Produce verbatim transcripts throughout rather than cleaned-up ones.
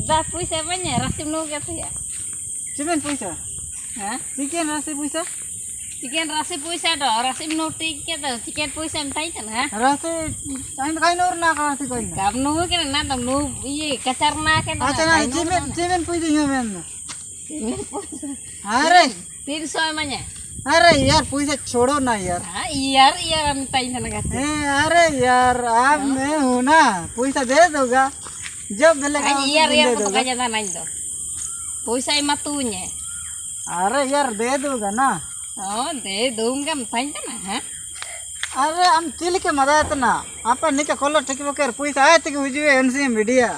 Da puisa manya, rasi mnu kata ya. Chicken puisa? Ha? Chicken rasi puisa? Chicken rasi puisa do, rasi mnu tik kata, chicken puisa em tai tana, ha? Rasi, tain kai nur na ka rasi koi na. Kam nu kena na, tam nu, iye, kachar na kena. Acha na, chicken, chicken puisa yo men. Chicken puisa. Are. तीन सौ manya. अरे यार, पैसा छोड़ो ना यार। हाँ, यार, यार, हम ताई ना लगाते। ए, अरे यार, आप मैं हूँ ना, पैसा दे दोगा। जब बोलेगा, हाँ, उस दिन दे दोगा। यार, यार को तो कहा जाता नहीं तो। पैसा ही मत तू ने। अरे यार, दे दोगा ना। हाँ, दे दूंगा, हम ताई ना, हाँ। अरे, हम चिल के मजा आता ना। आपा निका खोलो ठीक बकर, पैसा आए तक हुजूए NCM media.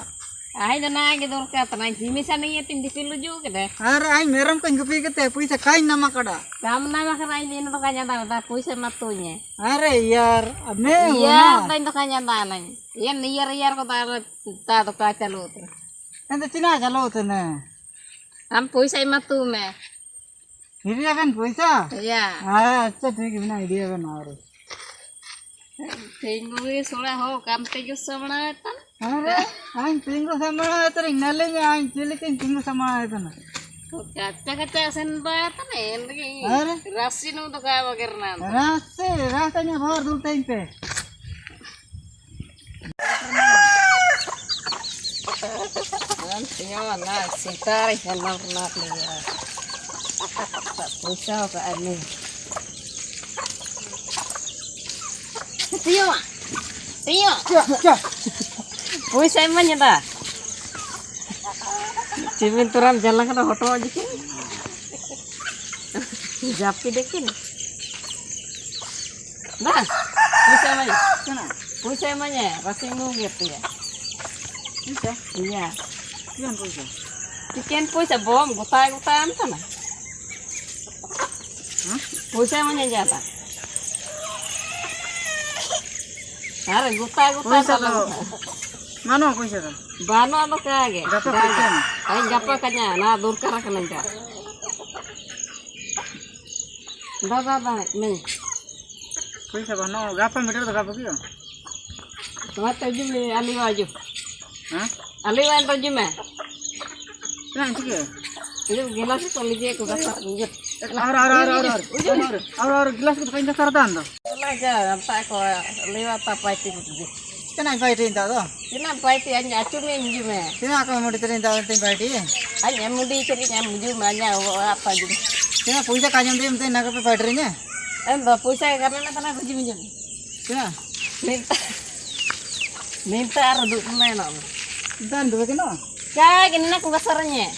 Ai, da nagi dorkar tana, himi sana iya tindi pilu juga deh. Are, ai, meram kan gupi kete, puisa kain nama kada. Kam nama kada, ai, dina to kanya da, da puisa matunya. Are, yar, ame iya, huna. Tain to kanya da nai. Iya, ni yar, yar ko da, da to kacha lutu. Ente china cha lutu ne. Am puisa matu me. Idea kan puisa? Iya. Ah, acha, thik hai, idea kan aur. Tengu hi sura ho, kam tengu samana eta. Are, ain tengu samana eta, nale ne ain chili ken tengu samana eta na. Kacha kacha sen ba eta na, endagi. Are? Rasi nu to ka bager na. Rasi, rasi ne bhor dul time pe. Nanti nyawa na sitari hendak nak lihat. Tak bisa ke anu. Tio, tio. Puisa manya da. Chimin turam jalan kena hoto aja ki. Japi dekin. Nah, puisa manya. Kena. Puisa manya, rasi nu gitu ya. Puisa? Iya. Chicken puisa? Chicken puisa, bom, guta-guta anta na. Hah? Puisa manya jata. Are, guta-guta puisa anta na. Mano puisa da? Bano alo kage. Gapa kanya? Ai, gapa kanya, na durkar kena ja. Da, da, da, nih. Puisa bano, gapa meter da gapa kio? Tuh, tuju me, aliwa aju. Hah? Aliwa tuju me. Tenang, cik ya. Ini gilas itu lagi aku dasar, inget. Aur, aur, aur, aur, aur. Aur, aur, aur, gilas itu kain dasar dan tuh. Tenang aja, nampak kau lewat apa itu, inget. Tenang, fighting tak tuh. Tenang, fighting aja, cuma minjem ya. Tenang, aku mau diterin tak, tenang, fighting. Aja mau diterin, aja minjem aja, apa aja. Tenang, puisa kanyang dia, tenang, aku fighting ya. Eh, mbak, puisa karena nak tenang, aku minjem. Tenang. Minta. Minta, ada duit mana? Dan duit kena. Ka, gini nak aku kasarnya.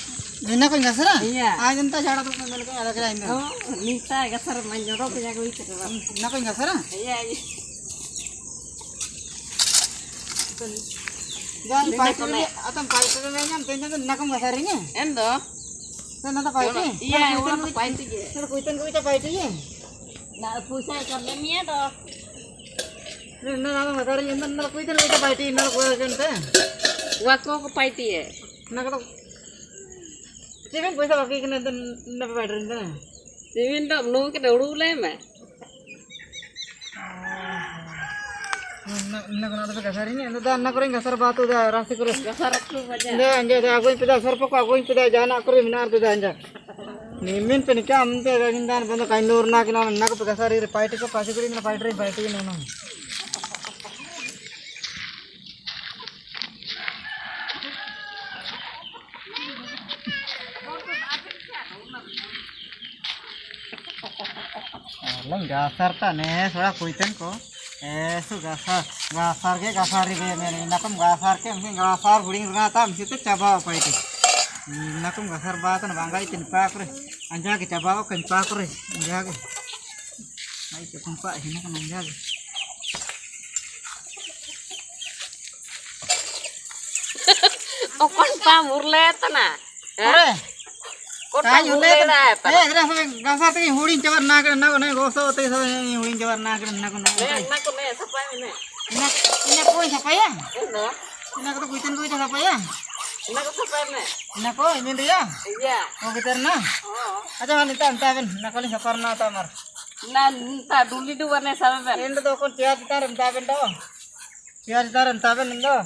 Ini aku kasar? Iya. Ah, ini tak cara tuh, mana kayak ada kira ini. Oh, minta kasar menyorok punya aku itu. Ini aku kasar? Iya, iya. Dan fighting ini, atau fighting ini, yang penting tuh nak aku kasar ini. Endo. Dan ada fighting. Iya, orang fighting. Kalau kuitan, kuitan fighting ya. Nah, pusat kan memia tuh. Nah, nah, nah, kasar ini, nah, kuitan, kuitan fighting, nah, kuitan tuh. Wako ke fighting ya. Nah, kalau Steven, puisa baki kena tuh, nah, fighting tuh. Steven tuh, belum kena dulu lah, mah. Nah, nah, nah, kasar ini, nah, nah, kering kasar batu dah, rasi kering. Kasar aku aja. Nah, anja dah, aku yang pida kasar pokok, aku yang pida jana kering, minar tuh dah, anja. Nimin penikah, ante, kagin dan, benda kain nur, nah, kena, nah, aku kasar ini, fighting ke, pasi kering, nah, fighting, fighting, nah, nah. Alang gasar ta ne, sora kuiten ko. Eh, su gasar, gasar ke, gasar ri be mere, nakum gasar ke, mungkin gasar guling rata, mesti tu caba apa itu. Nakum gasar bata na bangga itin pakre, anja ke caba apa kan pakre, anja ke. Ai, te kumpa, hina kan anja ke. Okon pa murle ta na. Ore. Kota murle ta na. Eh, kena sampai gasar tadi huding cabar na kena na na goso tadi sampai huding cabar na kena na kena. Ne, na kena sampai ne. Ina, ina ko sampai ya? Ina. Ina ko kuiten ko sampai ya? Ina ko sampai ne. Ina ko ini dia? Iya. Oh, kita na. Oh. Aja kan ita ita ben, na ko sampai na tamar. Na ita duli du warna sampai ben. Ina to kon tiap ita ita ben to. Tiar ita renta ben endo.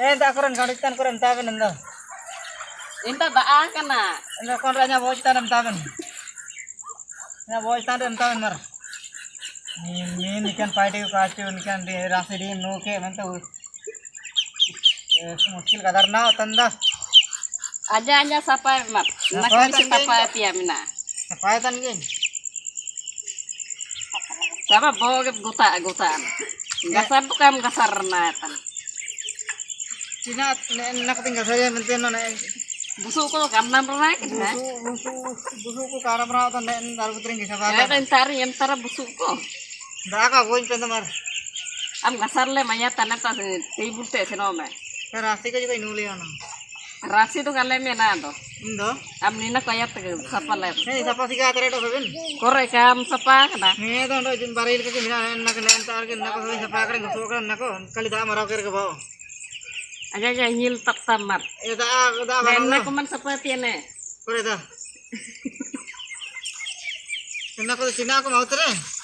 Eh, ita kuran, kali ita kuran enta ben endo. Enta da'a kana. Enta kon ranya bos tanam taben. Nya bos tanam taben mar. Ni, ni, nikan paidi kachu, nikan di rasi di nuke, mentu. Eh, muskil kadar na, tanda. Aja, aja, sapa, mar. Sapa, tanda. Sapa, tia, mina. Sapa, tanda. Sapa boge guta, guta. Gasar tu kam gasar na tan. Sina, ne, nak ting gasar ya, menten na, ne. Busu ko kam nam ra, ne? Busu, busu, busu ko karam ra tan, ne, daru putring gisa ba. Ya, kan tari, yang tara busu ko. Da ka goin pen mar. Am gasar le maya tan ta table te se no me. Rasi ko juga inuli ana. Rasi tu kale me na do. Indo. Am nina ko ayat ke sapa le. He, sapa siga tere do sabin. Kore kam sapa kana. He, do do jin baril ke mina na ke na tar ke na ko sapa kare ko so kare na ko. Kali da mara kare ke bao. Aja aja hil tap tamar. E da da mara. Na ko man sapa tiene. Kore da. Ena ko sina ko mau tere.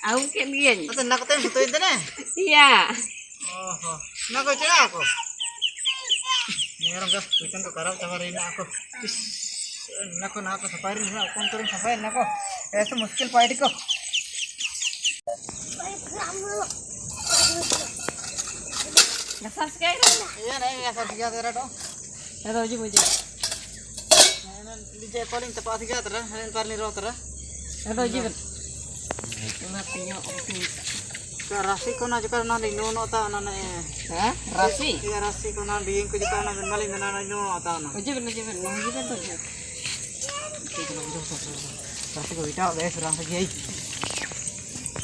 Au ke bien. Ata na ko tem sutu intene. Iya. Oho. Na ko cina ko. Ni orang gas kuitan ko karau tawari na ko. Is. Na ko na ko safari na ko tere safari na ko. Esa muskil paidi ko. Gasar sikai ra. Iya na gasar sikai ra do. Ero ji muji. Di je calling tapa siga tara, hen parni ro tara. Ero ji ben. Ina tinyo om tinyo. Ka rasi ko na juka na lino no ta na na e. Ha? Rasi? Iya rasi ko na di ko juka na ben mali na na lino no ta na. Oji ben, oji ben, oji ben to. Rasi ko ita be rasi ai.